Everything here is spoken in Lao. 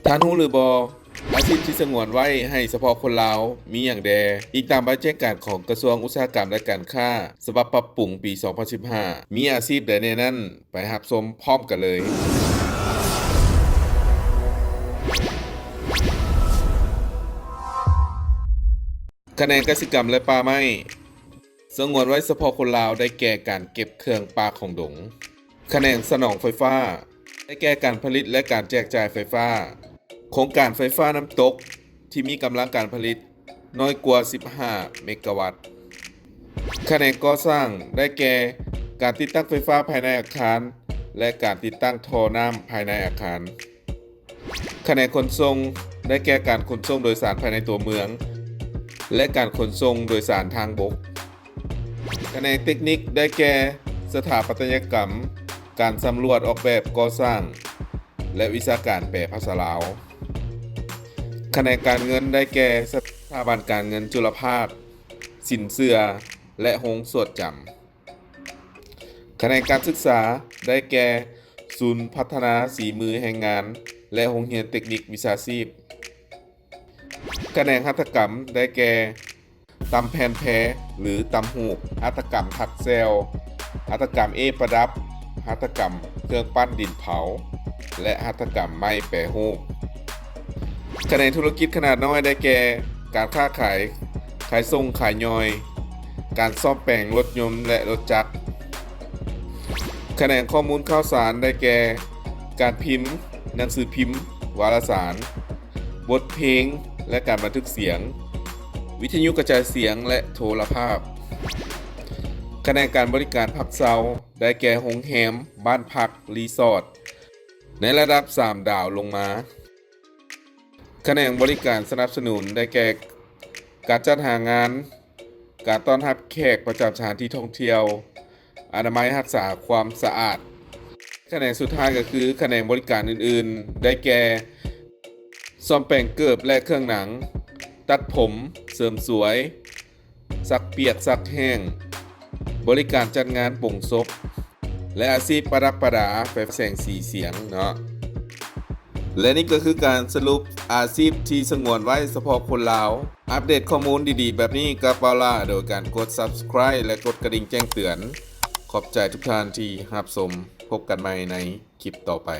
ທ່ານຮູ້ຫຼືບໍ່? ອາຊີບທີ່ສະຫງວນໄວ້ໃຫ້ສະເພາະຄົນລາວມີຫຍັງແດ່? ອີງຕາມໃບແຈ້ງການຂອງກະຊວງອຸດສາຫະກຳ ແລະ ການຄ້າ ສະບັບປັບປຸງປີສອງພັນສິບຫ້າ ມີອາຊີບໃດແດ່ນັ້ນ? ໄປຮັບຊົມພ້ອມກັນເລີຍ. ຂະແໜງກະສິກຳ ແລະ ປ່າໄມ້ ສະຫງວນໄວ້ສະເພາະຄົນລາວ ໄດ້ແກ່ການເກັບເຄື່ອງປ່າຂອງດົງ. ຂະແໜງສະໜອງໄຟຟ້າ ໄດ້ແກ່ການຜະລິດ ແລະ ການແຈກຈ່າຍໄຟຟ້າ. ໂຄງການໄຟຟ້ານ້ຳຕົກທີ່ມີກຳລັງການຜະລິດ ນ້ອຍກວ່າສິບຫ້າເມກາວັດ. ຂະແໜງກໍ່ສ້າງ ໄດ້ແກ່ການຕິດຕັ້ງໄຟຟ້າພາຍໃນອາຄານ ແລະ ການຕິດຕັ້ງທໍ່ນ້ຳພາຍໃນອາຄານ. ຂະແໜງຂົນສົ່ງ ໄດ້ແກ່ການຂົນສົ່ງໂດຍສານພາຍໃນຕົວເມືອງ ແລະ ການຂົນສົ່ງໂດຍສານທາງບົກ. ຂະແໜງເຕັກນິກ ໄດ້ແກ່ສະຖາປັດຕະຍະກຳ, ການສຳຫຼວດອອກແບບກໍ່ສ້າງ ແລະ ວິຊາການແປພາສາລາວ. ຂະແໜງການເງິນ ໄດ້ແກ່ສະຖາບັນການເງິນຈຸລະພາກ, ສິນເຊື່ອ ແລະ ໂຮງສວດຈຳ. ຂະແໜງການສຶກສາ ໄດ້ແກ່ສູນພັດທະນາສີມືແຮງງານ ແລະ ໂຮງຮຽນເຕັກນິກວິຊາຊີບ. ຂະແໜງຫັດຖະກຳ ໄດ້ແກ່ ຕຳແຜ່ນແພ ຫຼື ຕຳຫູກ, ຫັດຖະກຳຖັກແຈ່ວ, ຫັດຖະກຳເອປະດັບ, ຫັດຖະກຳເຄື່ອງປັ້ນດິນເຜົາ ແລະ ຫັດຖະກຳໄມ້ແປຮູບ. ຂະແໜງທຸລະກິດຂະໜາດນ້ອຍ ໄດ້ແກ່ ການຄ້າຂາຍ, ຂາຍສົ່ງ, ຂາຍຍ່ອຍ, ການສ້ອມແປງລົດຍົນ ແລະ ລົດຈັກ. ຂະແໜງຂໍ້ມູນຂ່າວສານ ໄດ້ແກ່ ການພິມ, ໜັງສືພິມ, ວາລະສານ, ບົດເພງ ແລະ ການບັນທຶກສຽງ, ວິທະຍຸກະຈາຍສຽງ ແລະ ໂທລະພາບ. ຂະແໜງການບໍລິການພັກເຊົາ ໄດ້ແກ່ ໂຮງແຮມ, ບ້ານພັກ, ຣີສອດ ໃນລະດັບສາມດາວລົງມາ. ຂະແໜງບໍລິການສະໜັບສະໜູນ ໄດ້ແກ່ ການຈັດຫາງານ, ການຕ້ອນຮັບແຂກປະຈຳສະຖານທີ່ທ່ອງທ່ຽວ, ອະນາໄມຮັກສາຄວາມສະອາດ. ຂະແໜງສຸດທ້າຍກໍຄືຂະແໜງບໍລິການອື່ນໆ ໄດ້ແກ່ ສ້ອມແປງເກີບ ແລະ ເຄື່ອງໜັງ, ຕັດຜົມ, ເສີມສວຍ, ຊັກປຽກ, ຊັກແຫ້ງ, ບໍລິການຈັດງານປົງສົບ ແລະ ອາຊີບປະດັບປະດາໄຟຟ້າແສງສີສຽງເນາະ. ແລະ ນີ້ກໍຄືການສະຫຼຸບອາຊີບທີ່ສະຫງວນໄວ້ສະເພາະຄົນລາວ. ອັບເດດຂໍ້ມູນດີໆແບບນີ້ກັບເບົາຫຼ້າ ໂດຍການກົດ Subscribe ແລະ ກົດກະດິ່ງແຈ້ງເຕືອນ. ຂອບໃຈທຸກທ່ານທີ່ຮັບຊົມ. ພົບກັນໃໝ່ໃນຄລິບຕໍ່ໄປ.